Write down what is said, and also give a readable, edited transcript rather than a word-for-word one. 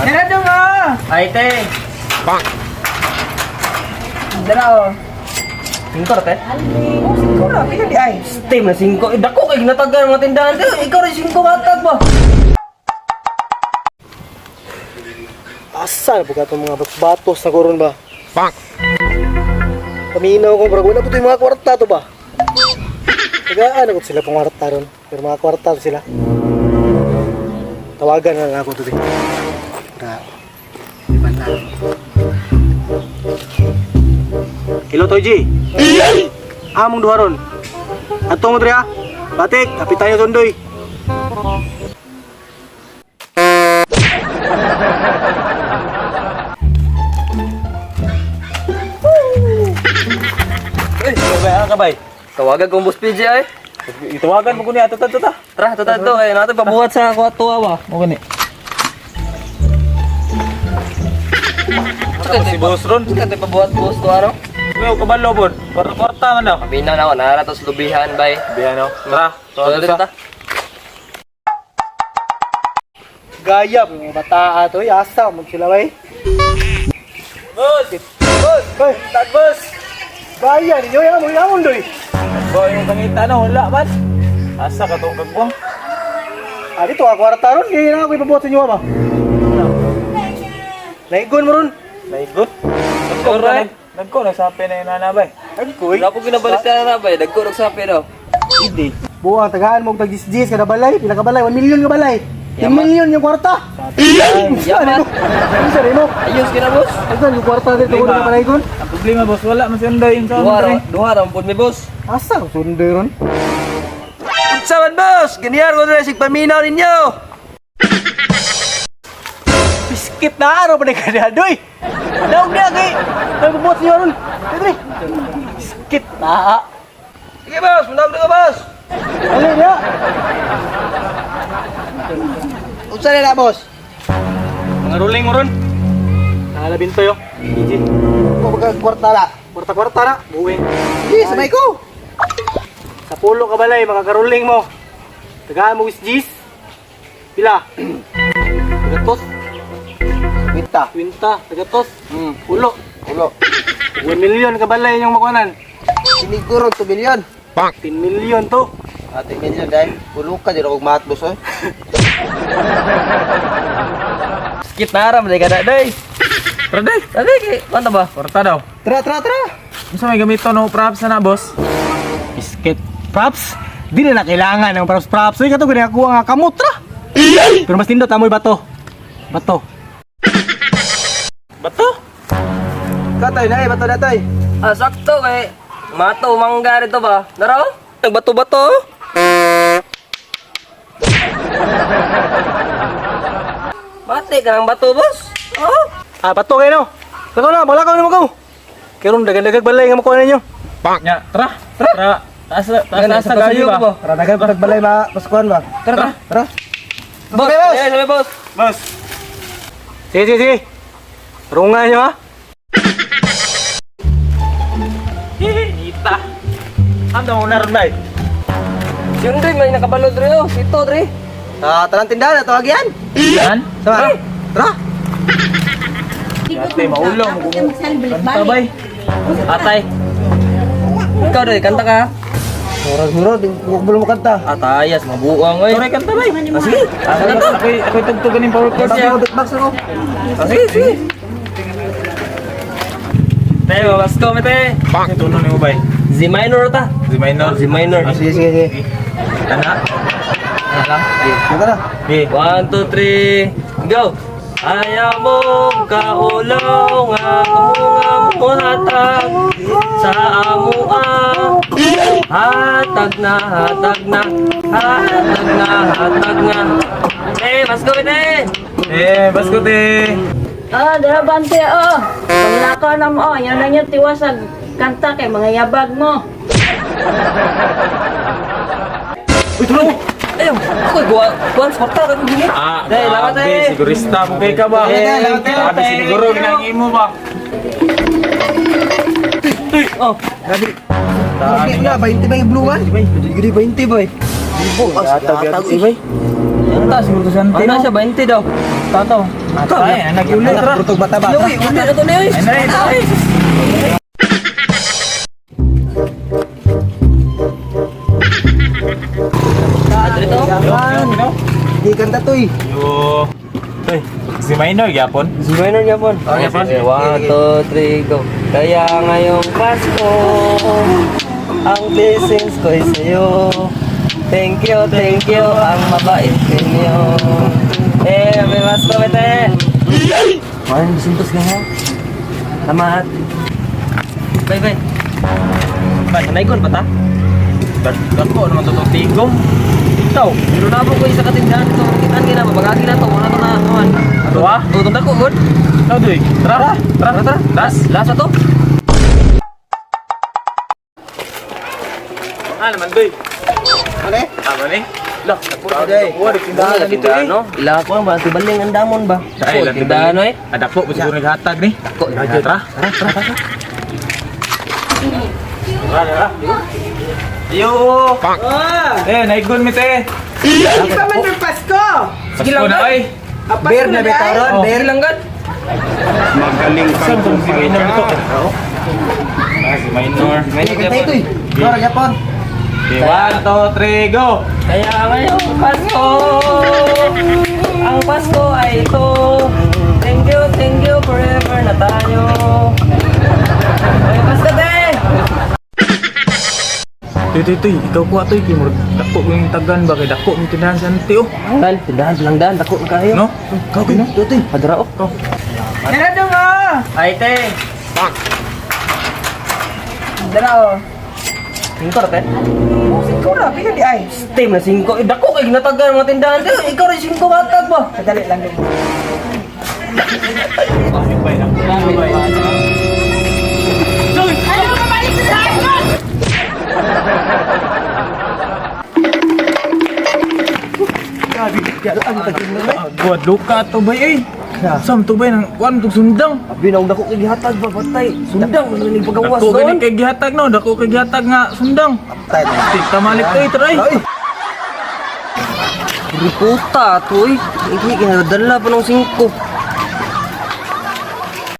Tara dong ah! Ay, te. Bang! Dara oh. Singko ra, te? Oh, singko ra. Pila di ay? Steam na singko. Eh, dako kay ginatagan mga tindahan. Te, ikaw rin singko katag ba? Asa na po ka itong mga batos na koron ba? Bang! Paminaw ko, bro. Wala po ito yung mga kwarta to ba? Tagaan ako sila pong kwarta ron. Pero mga kwarta to sila. Tawagan na lang ako to, di. Para, iba na. Hello, Toy G. Among duha ron. Ato mo diri ha. Batik, kapitan yung tundoy. Uy, Kabay, ah, kabay. tawagan kong boss PJ ay. Itawagan mo ko niya, tuta, tuta. Tara, tuta to kay natin pabuhat sa kuwa ba. Mo gani. Si boss ron. Kasi pabuhat boss to ano? Kuya, kabalo bon. Kwarta man daw. Paminaw na ako, nara to sa lubihan bay. Bihan no. Tara, Tuta tuta. ta. Gaya, mga bata ato. Asa, mo sila bay. Boss! Boss! Hoy, Tag boss! gaya ninyo, yamon, yamon doy. Boy, yung pangita na wala man. Asa ka tong kagwang? Ah, dito ako kwarta ron. Kaya na ako ipabuhat sa inyo ba? Naigon mo ron. Naigot. Alright. Nagko nagsapi na yung nanabay. Nagkoy. Wala ko ginabalik na bay, dagko og sapi daw. Hindi. Buang, tagaan mo og tag 10 kada balay. Pila ka balay? 1 million ka balay. 10 Yaman. million yung kwarta. Yaman. Ano? Ano mo? Ayos kina boss. Ano yung kwarta dito ko na panaygon? Ang problema boss, wala man si Anday yung sa Duha ra, duha ra pud mi boss. Asa ko sundoy ron? Unsa man boss? Ganyan ko dre sig paminaw ninyo. Biskit na araw pa na kadadoy. Daog na kay. Nagbubuhat sa inyo ron. Dito. Biskit na. Sige boss, munawag na ka boss. Ano niya? Unsa na boss? Mga ruling mo ron. Nakalabin to yo. Easy. Ko baga kwarta la. Kwarta-kwarta na. Buwing. Di sabay ko. Sa pulo ka balay, makakaruling mo. Tagaan mo is G's. Pila? Tagatos. Winta. Kwinta. Tagatos. Ulo. Ulo. 1 million ka balay yung makuhanan. Siniguro 2 million. Bang! 10 million to. Ate million dahil ulo ka di ra kog maat boss oy. Skip na ra man kada day. Tara day. Dali kay kanta ba? Kwarta daw. Tara, tara, tara. Unsa may gamito no props na boss? Biscuit. Props? Di na na kailangan ng props props. Uy, kato ganyan kuha nga kamot ra. Pero mas nindot amoy bato. Bato. Bato? Katoy na bato na toy. Ah, sakto kay mato mangga rito ba? Naro? Nagbato-bato. Mate ka ng bato, boss. Oh. Ah, bato kayo no. Lakaw na, malakaw na mo ko. Karon dagan-dagag balay nga makuha ninyo. Bang! Nya, tara. Tara. Taas taas Ganun, taas sa gayo pasuyo ko ba? ba? Tara dagan patag balay ma paskuhan ba. Tara, tara. Tara. Boss, boss. eh, sabi, boss. Boss. Sige, sige, sige. Rungan nyo ha. Hihi, nita. Ando mo na ron bay. Si Andre, may nakabalod dre, oh. Sito, dre. Ah, tarang tindahan na tawag yan. Yan. Sama. Tara. Ate, maulo mo Kanta bay. Atay. Ikaw, dre, kanta ka. Murag-murag, di ko mo kanta. Atayas, mabuang, oy. Tara kanta bay. Ah, sige. Ah, kanta. Ako'y ako'y tugtugan ning power chord Beatbox niya. ako, beatbox ako. Ah, sige, sige. Te, mabasko, mete. Bang! Kasi tuno nimo bay. Z minor ta. Z minor. Z minor. Sige, sige, sige. Ana. Ano lang? Kanta na. Okay. One, two, three, go! Ayaw mo kaulaw nga nga mo hatag sa amua. Hatag na, hatag na, hatag na, hatag na. Eh, mas go eh! Eh, basko te. Oh, dara bante oh. Panglakaw na mo oh. Yan lang yung tiwasag kanta kay mga yabag mo. Uy, tulong! Ayaw, ako guwa, kuwan, sporta ka kung gini. Ah, Dahil, lamat grabe, eh. sigurista mo kay ka ba? Eh, lamat eh. Grabe, siniguro ginang imo ba? Oh, Grabe. Grabe na, 20 ba yung blue one? Gudi 20 ba eh. Libo, Yatag, yatag yatag, eh. Bata siguro to si Ante, Ano no? siya, 20 daw. Tato. Ay, nag-uli Anak, brutog bata ba? Uy, uli na to na yun. Ay, na, ay. Dito. Yan. Di kanta to eh. Yo. Toy, si minor gyapon. Si minor gyapon. Oh, gyapon. Sige, 1, 2, 3, go. Kaya ngayong Pasko, ang blessings ko'y sa'yo. Thank you, ang mabait ninyo. Eh, may Pasko, bete! Juan, bisintos ka ha? Salamat. Bye, bye. Bye, ba ta? Dako naman to tong tigom. Ikaw. Pero na ko isa ka tindahan dito. Kitaan gina ba? Bagagi na to. Wala to na. Kuhan. Ato ah? Tutong dako, good. Ikaw doy. Tara, tara, Tara, tara. Das. Last na to. Ah, naman doy. Ano eh? Tama ni. Lah, Day. Wala tindahan na dito eh. No? Ila ko ang ba? Tibaling ang damon ba? Ay, Dako, lang tindahan oy. Ada po, siguro naghatag ni. Dako, Tara, tara, tara. Tara, tara. Yo! Eh, naigon mi te. Hindi pa man ng Pasko! Sige lang na ay. Ah, Pasko Beer na na bitaron, Oh. beer. Lang gad. Saan tong si minor nito? Ah, si minor. Di kanta ito eh. Mura gyapon. Okay, 1, 2, 3, go! Kaya ngayong Pasko, ang Pasko ay ito. Thank you forever na tayo. Ay, Pasko te! Tuy, tuy, tuy, ikaw ko atoy, kay murag dako ko yung tagan ba kay dako yung tindahan sa ante oh. Dan, tindahan lang dan, dako na kayo. No? Kau kino, to eh. Padra oh. Dara dong oh! Ay te. Dara oh! Singko ra te. Singko ra, pila di ay. Steam na singko. Eh, dako kay ginatagan mga tindahan te. Ikaw rin singko matag ba? Kadali lang dong. Guad luka to bay eh. Sam to bay nang kuan tong sundang. Abi na dako kay gihatag ba patay. Sundang man ni pagawas Dako doon. gani kay gihatag no, dako kay gihatag nga sundang. Tay. Tik tamalik to eh, try. Ay. Puta to eh. Iki kinadala pa ng singko.